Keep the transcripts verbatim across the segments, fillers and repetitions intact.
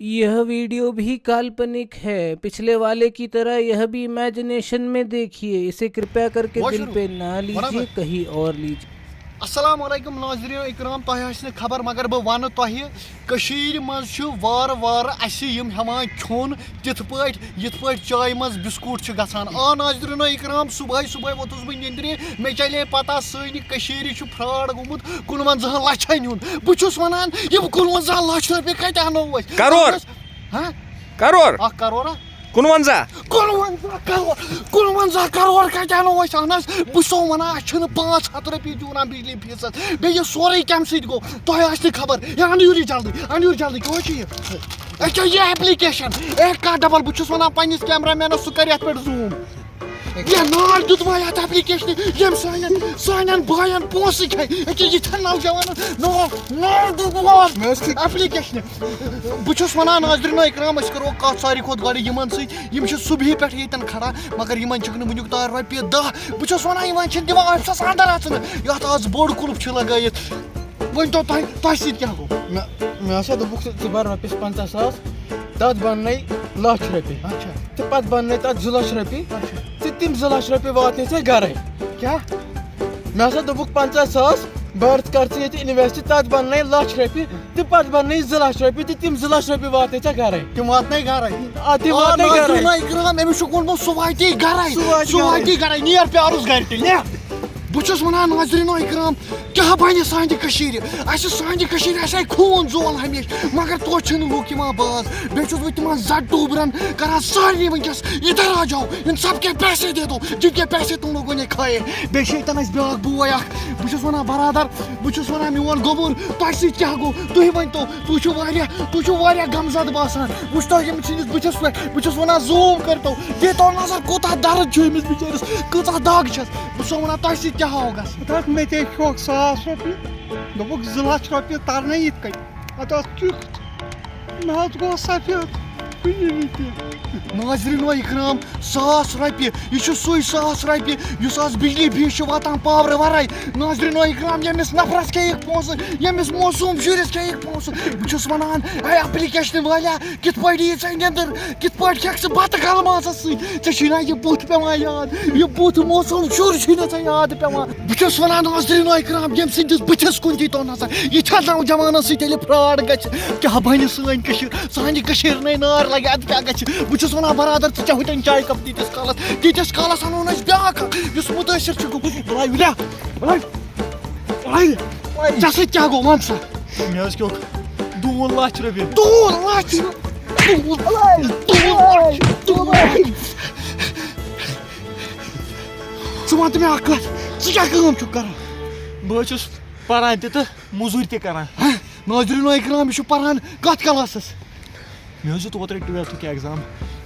यह वीडियो भी काल्पनिक है। पिछले वाले की तरह यह भी इमेजिनेशन में देखिए। इसे कृपया करके दिल पे ना लीजिए, कहीं और लीजिए। السلام علیکم ناظرین اکرام، تۄہہِ آسہِ نہٕ خبر مگر بہٕ ونہٕ تۄہہِ، کٔشیٖرِ منٛز چھِ وارٕ وارٕ اسہِ یِم ہٮ۪وان کھیوٚن تِتھ پٲٹھۍ یِتھ پٲٹھۍ چایہِ منٛز بِسکوٗٹ چھِ گژھان۔ آ ناظرینو اکرام، صبحٲے صبحٲے ووٚتھُس بہٕ نِندرِ، مےٚ چلے پتہ سٲنہِ کٔشیٖرِ چھُ فراڈ گوٚمُت کُنوَنزاہَن لَچھَن ہُنٛد۔ بہٕ چھُس وَنان، یِم کُنوَنزاہ لَچھ رۄپیہِ کَتہِ اَنو أسۍ؟ کَرور۔ اَہَن حظ۔ ہہ؟ کَرور۔ اَکھ کَرور ہا؟ کُنوَنزاہ۔ کُنوَنزاہ کَرور، کُنوَنزاہ کَرور کَتہِ اَنو أسۍ؟ اَہَن حظ، بہٕ چھُسو وَنان، اَسہِ چھِنہٕ پانٛژھ ہَتھ رۄپیہِ جوٗران بِجلی فیٖسَس۔ بیٚیہِ یہِ سورُے کَمہِ سۭتۍ گوٚو؟ تۄہہِ آسہِ نہٕ خبر۔ ہے، اَن یوٗرۍ جلدی، اَن یوٗرۍ جلدی، کیٛاہ چھُ یہِ؟ أکیٛاہ یہِ ایپلیکیشن، اے کَتھ ڈبل، بہٕ چھُس وَنان پنٛنِس کیمرہ مینَس، سُہ کَرِ یَتھ پٮ۪ٹھ زوٗم۔ یہِ نار دیُت وۄنۍ یَتھ ایپلیکیشنہِ، ییٚمۍ سانٮ۪ن، سانٮ۪ن بایَن پونٛسہٕ کھے۔ أکیٛاہ یِتھٮ۪ن نوجوانَن نار، نار دیُت وۄنۍ مےٚ ٲس ٹھیٖک۔ ایپلیکیشنہِ۔ بہٕ چھُس وَنان ناظریٖنو اِکرام، أسۍ کَرو کَتھ ساروی کھۄتہٕ گۄڈٕ یِمَن سۭتۍ۔ یِم چھِ صُبحی پٮ۪ٹھ ییٚتٮ۪ن کھڑا، مگر یِمَن چھِکھ نہٕ وٕنیُک تام رۄپیہِ دَہ۔ بہٕ چھُس وَنان، یِمَن چھِنہٕ دِوان آفسَس اَندَر اَژنہٕ۔ یَتھ آز بوٚڑ قُلُف چھُ لَگٲیِتھ۔ ؤنۍ تو تۄہہِ، تۄہہِ سۭتۍ کیٛاہ گوٚو؟ مےٚ، مےٚ ہسا دوٚپُکھ، ژٕ، ژٕ بَر رۄپیَس پنٛژاہ ساس، تَتھ بَننے لَچھ رۄپیہِ۔ اچھا۔ تہٕ پَتہٕ بَننے تَتھ زٕ لَچھ رۄپیہِ۔ اچھا۔ تہٕ تِم زٕ لَچھ رۄپیہِ واتنے ژےٚ گَرَے۔ کیٛاہ؟ مےٚ ہسا دوٚپُکھ، پنٛژاہ ساس بَر، ژٕ کَر ژٕ ییٚتہِ اِنوٮ۪سٹ، تَتھ بَننے لَچھ رۄپیہِ، تہٕ پَتہٕ بَننے زٕ لَچھ رۄپیہِ، تہٕ تِم زٕ لَچھ رۄپیہِ واتنے ژےٚ گَرَے۔ تِم واتنے گَرَے۔ آ، تِم آ، واتنے گَرَے۔ ناظریٖنو اِکرام، أمِس چھُکھ ووٚنمُت، سُہ واتی گَرَے۔ سُہ واتی سُہ گَرَے۔ واتی گَرَے۔ نیر پیارُس گَرِ تیٚلہِ، نیر۔ بہٕ چھُس وَنان، ناظریٖنو اِکرام، کیٛاہ بَنہِ سانہِ کٔشیٖرِ؟ اَسہِ سانہِ کٔشیٖرِ، اَسہِ آیہِ خوٗن زول ہمیشہِ، مگر توتہِ چھِنہٕ لُکھ یِوان باز۔ بیٚیہِ چھُس بہٕ تِمَن زَٹوٗبرَن کَران سارنٕے وٕنکیٚس، "ادھر آ جاؤ، ان سب کے پیسے دے دو، جن کے پیسے تم لوگوں نے کھائے۔" بیٚیہِ چھِ ییٚتٮ۪ن اَسہِ بیٛاکھ بوے اَکھ، بہٕ چھُس وَنان، برادر، بہٕ چھُس وَنان، میون گوٚبُر، تۄہہِ سۭتۍ کیٛاہ گوٚو؟ تُہۍ ؤنۍ تو، تُہۍ چھِو واریاہ، تُہۍ چھِو واریاہ غمزدٕ باسان۔ وٕچھ تو ییٚمہِ سٕنٛدِس بٕتھِس پٮ۪ٹھ، بہٕ چھُس وَنان، زوٗم کٔرۍ تو، دِتو نظر، کوٗتاہ درد چھُ أمِس بِچٲرِس، کۭژاہ دَگ چھَس۔ بہٕ چھُسو وَنان، تۄہہِ سۭتۍ کیٛاہ آو گژھِ؟ تَتھ مےٚ تے کھیوٚکھ ساس رۄپیہِ۔ دوٚپُکھ، "زٕ لَچھ رۄپیہِ تَرنَے یِتھ کٔنۍ۔" اَتھ اوس کیُتھ، نہ حظ گوٚو سفید کُنہِ وِزِ تہِ۔ ناظریٖنو اِکرام، ساس رۄپیہِ، یہِ چھُ سُے ساس رۄپیہِ یُس آز بجلی بِل چھُ واتان پاورٕ وَرٲے۔ ناظریٖنو اِکرام، ییٚمِس نفرَس کھیٚیِکھ پونٛسہٕ، ییٚمِس معصوٗم شُرِس کھیٚیِکھ پونٛسہٕ۔ بہٕ چھُس وَنان، اے ایپلیکیشنہِ والیا، کِتھ پٲٹھۍ یی ژےٚ نیٚنٛدٕر؟ کِتھ پٲٹھۍ کھٮ۪کھ ژٕ بَتہٕ کَلہٕ مازَس سۭتۍ؟ ژےٚ چھُے نا یہِ بُتھ پٮ۪وان یاد؟ یہِ بُتھ معصوٗم شُر چھُے نہٕ ژےٚ یاد پٮ۪وان؟ بہٕ چھُس وَنان، ناظریٖنو اِکرام، ییٚمہِ سٕنٛدِس بٕتھِس کُن دیٖتو نظر، یہِ چھا نوجوانَس سۭتۍ ییٚلہِ فراڈ گژھِ؟ کیٛاہ بَنہِ سٲنۍ کٔشیٖر؟ سانہِ کٔشیٖرِ نَے نار لَگہِ، اَدٕ کیٛاہ گژھِ؟ بہٕ چھُس وَنان، برادر، ژٕ چٮ۪وہُے تَمہِ چایہِ کَپ تیٖتِس کالَس، تیٖتِس کالَس اَنو نہٕ أسۍ بیٛاکھ اَکھ، یُس مُتٲثِر چھُ گوٚمُت۔ بَلاے، وٕلیا، بَلاے، بَلاے، ژےٚ سۭتۍ کیٛاہ گوٚو، وَن سا؟ مےٚ حظ کیوٚک دوٗن لَچھ رۄپیہِ۔ دوٗن لَچھ؟ دوٗن، دوٗن لَچھ، دوٗن لَچھ۔ ژٕ وَن تہٕ مےٚ اَکھ کَتھ، ژٕ کیٛاہ کٲم چھُکھ کَران؟ بہٕ حظ چھُس پَران تہِ تہٕ موٚزوٗرۍ تہِ کَران۔ ہہ؟ ناظریٖنو اِکرام، یہِ چھُ پَران کَتھ کَلاسَس؟ مےٚ حظ دیُت اوترَے ٹُوٮ۪لتھُک اٮ۪کزام،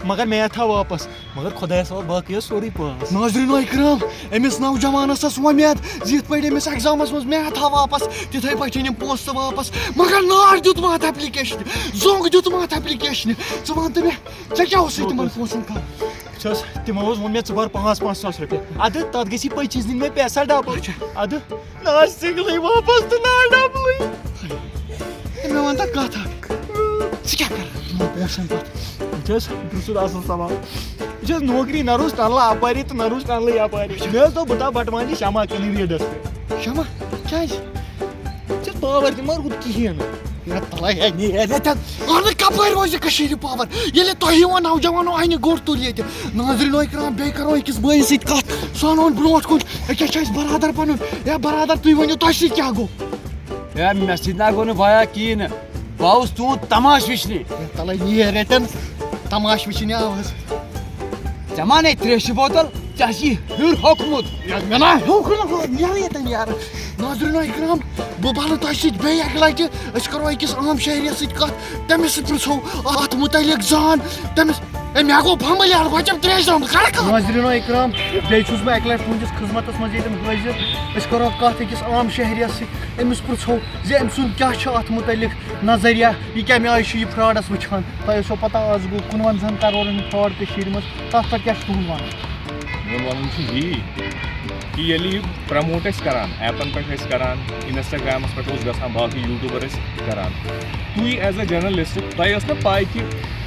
مگر میتھ آو واپَس۔ مگر خۄدایَس حوالہٕ، باقٕے حظ سورُے پاس۔ ناظریٖنو اِکرام، أمِس نوجوانَس ٲس وۄمید زِ یِتھ پٲٹھۍ أمِس اٮ۪کزامَس منٛز میتھ آو واپَس، تِتھَے پٲٹھۍ أنۍ أمۍ پونٛسہٕ تہِ واپَس۔ مگر نار دیُت مَتھ ایپلیکیشنہِ، زوٚنٛگ دیُت مَتھ ایپلیکیشنہِ۔ ژٕ وَن تہٕ مےٚ، ژےٚ کیٛاہ اوسُے تِمَن پونٛسَن کَرُن؟ وٕچھ حظ، تِمو حظ ووٚن مےٚ، "ژٕ بَر پانٛژھ پانٛژھ ساس رۄپیہِ۔" اَدٕ تَتھ گٔژھی پٔچیٖس دِنۍ مےٚ پونٛسہٕ ڈَبہٕ۔ اچھا۔ اَدٕ نہ حظ، سِنٛگلٕے واپَس تہٕ نہ ڈَبلٕے۔ ہے، مےٚ وَن تہٕ کَتھ اَکھ۔ ژٕ کیٛاہ کَران یِمَن پونٛسَن پَتہٕ؟ وٕچھ حظ، پرٛژھ حظ اَصٕل سوال۔ وٕچھ حظ، نوکری نہ روٗز ٹَنلہٕ اَپٲری تہٕ نہ روٗز ٹَنلہٕ یَپٲری۔ مےٚ حظ دوٚپ، بہٕ تھاوٕ بَٹہٕ مانجہِ شمع کٕنٕنۍ ریڈَس پٮ۪ٹھ۔ شمع؟ کیٛازِ؟ ژےٚ پاور تہِ ما روٗد کِہیٖنۍ نہٕ۔ ہے تَلَے ہے، نیر ییٚتٮ۪ن۔ اَہنُو، کَپٲرۍ روزِ کٔشیٖرِ پاور؟ ییٚلہِ تۄہہِ یِوان نوجوانو اَنہِ گوٚٹ تُل ییٚتہِ۔ ناظریٖنو اِکرام، بیٚیہِ کَرو أکِس بٲیِس سۭتۍ کَتھ۔ سُہ اَنہون برونٛٹھ کُن۔ أکیٛاہ چھُ اَسہِ برادر پَنُن۔ ہے برادر، تُہۍ ؤنِو، تۄہہِ سۭتۍ کیٛاہ گوٚو؟ ہے، مےٚ سۭتۍ نہ گوٚو نہٕ بایا کِہیٖنۍ نہٕ۔ بہٕ آوُس تُہُنٛد تماش وٕچھنہِ۔ ہے تَلَے نیر ییٚتٮ۪ن۔ تماش وٕچھِنہِ آوُس۔ ژےٚ ما اَنے ترٛیشہِ بوتل؟ ژےٚ چھِ ہیوٚر ہوٚکھمُت۔ یَتھ مےٚ نا ہیوٚکھ نہٕ ہُہ، نیرٕ ییٚتٮ۪ن یارٕ۔ ناظریٖنو اِکرام، بہٕ بَلہٕ تۄہہِ سۭتۍ بیٚیہِ اَکہِ لَٹہِ۔ أسۍ کَرو أکِس عام شہرِیَس سۭتۍ کَتھ، تٔمِس سۭتۍ پِرٛژھو اَتھ مُتعلِق زان۔ تٔمِس، ہے، مےٚ گوٚو پھمبہٕ یارٕ، وۄنۍ چَم ترٛیش زامہٕ، کَرٕ کَتھ؟ ناظریٖنو اِکرام، بیٚیہِ چھُس بہٕ اَکہِ لَٹہِ تُہٕنٛدِس خدمتَس منٛز ییٚتٮ۪ن حٲضِر۔ أسۍ کَرو کَتھ أکِس عام شہرِیَس سۭتۍ، أمِس پِرٛژھو زِ أمۍ سُنٛد کیٛاہ چھُ اَتھ مُتعلِق نظریہ، یہِ کَمہِ آیہِ چھُ یہِ فراڈَس وٕچھان۔ تۄہہِ ٲسِو پَتہ، آز گوٚو کُنوَنزاہَن کَرورَن ہُنٛد فراڈ کٔشیٖرِ منٛز، تَتھ پٮ۪ٹھ کیٛاہ چھُ تُہُنٛد وَنُن؟ میون وَنُن چھُ یی، کہِ ییٚلہِ یہِ پرٛموٹ ٲسۍ کَران، ایپَن پٮ۪ٹھ ٲسۍ کَران، اِنَسٹاگرٛامَس پٮ۪ٹھ اوس گژھان، باقٕے یوٗٹیوٗبَر ٲسۍ کَران، تُہۍ ایز اَ جٔرنَلِسٹ، تۄہہِ ٲس نہ پَے کہِ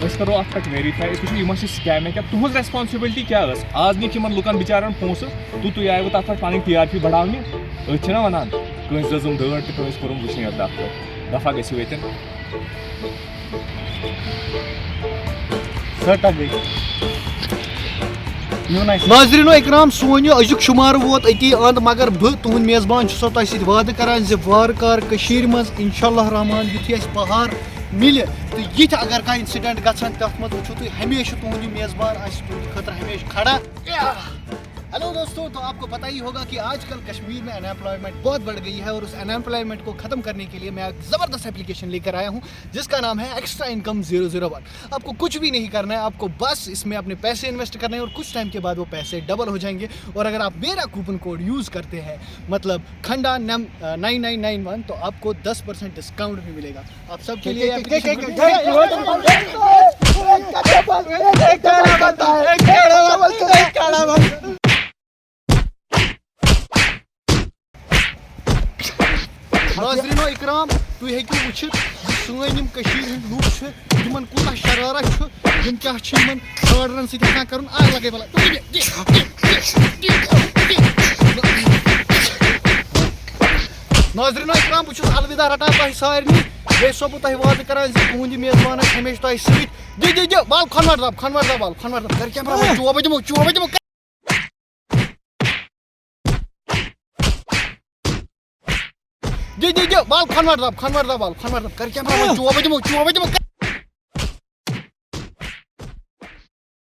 أسۍ کَرو اَتھ پٮ۪ٹھ ویریفاے، أسۍ وٕچھو یہِ ما چھِ سکیم یا کیٛاہ؟ تُہٕنٛز ریسپانسبلٹی کیٛاہ ٲس؟ آز نِکھ یِمَن لُکَن بِچارَن پونٛسہٕ تہٕ تُہۍ آیوٕ تَتھ پٮ۪ٹھ پَنٕنۍ ٹی آر پی بَڑاونہِ؟ أتھۍ چھِنہ وَنان، کٲنٛسہِ دِژٕم دٲر تہٕ کٲنٛسہِ کوٚرُم وٕچھنہِ یَتھ دفتر۔ دفعہ گٔژھِو ییٚتٮ۪ن۔ سٹا گٔے۔ میون آسہِ۔ ناظرینو اکرام، سون یہِ أزیُک شمارٕ ووت أتی اند، مگر بہٕ تُہُنٛد میزبان چھُسو تۄہہِ سۭتۍ وعدٕ کران زِ وارٕ کار کٔشیٖرِ منٛز انشاء اللہ رحمان یُتھُے اَسہِ پہار مِلہِ تہٕ یِتھۍ اگر کانٛہہ انسیڈنٹ گژھن، تتھ منٛز وٕچھِو تُہۍ، ہمیشہِ چھُ تُہُنٛد یہِ میزبان آسہِ تُہٕنٛدِ خٲطرٕ ہمیشہِ کھڑا۔ ہیلو دوستو، تو آپ کو پتہ ہی ہوگا کہ آج کل کشمیر میں انیمپلائمنٹ بہت بڑھ گئی ہے اور اس انیمپلائمنٹ کو ختم کرنے کے لیے میں ایک زبردست اپلیکیشن لے کر آیا ہوں، جس کا نام ہے ایکسٹرا انکم زیرو زیرو ون۔ آپ کو کچھ بھی نہیں کرنا ہے، آپ کو بس اس میں اپنے پیسے انویسٹ کرنے ہیں اور کچھ ٹائم کے بعد وہ پیسے ڈبل ہو جائیں گے۔ اور اگر آپ میرا کوپن کوڈ یوز کرتے ہیں، مطلب کھنڈا نائن نائن نائن ون، تو آپ کو دس پرسینٹ ڈسکاؤنٹ بھی ملے گا۔ آپ سب کے لیے ناظرینو اکرام، تُہۍ ہیٚکِو وٕچھِتھ زِ سٲنۍ یِم کٔشیٖرِ ہٕنٛدۍ لوٗکھ چھِ، یِمن کوٗتاہ شرارت چھُ، یِم کیٛاہ چھِ یِمن آرڈرن سۭتۍ ہٮ۪کان کرُن۔ آ، لگے بلا۔ ناظرینو اکرام، بہٕ چھُس الوداع رٹان تۄہہِ سارنٕے۔ بیٚیہِ چھُسو بہٕ تۄہہِ وعدٕ کران زِ تُہُنٛد یہِ میزبان آسہِ ہمیشہِ تۄہہِ سۭتۍ۔ دِ، دِ، دِ، وَل کھۄنوَر دَب، کھۄنوَر دَب، وَل کھۄنوَر دَب۔ کر کیمرہ وَل چوب دِمو، چوب دِمو۔ دِ، دِ، دِ، وَل کھۄنوَر دَب، کھۄنوَر دَب، وَل کھۄنوَر دَب۔ کر کیمرہ وَل چوب دِمو، چوب دِمو۔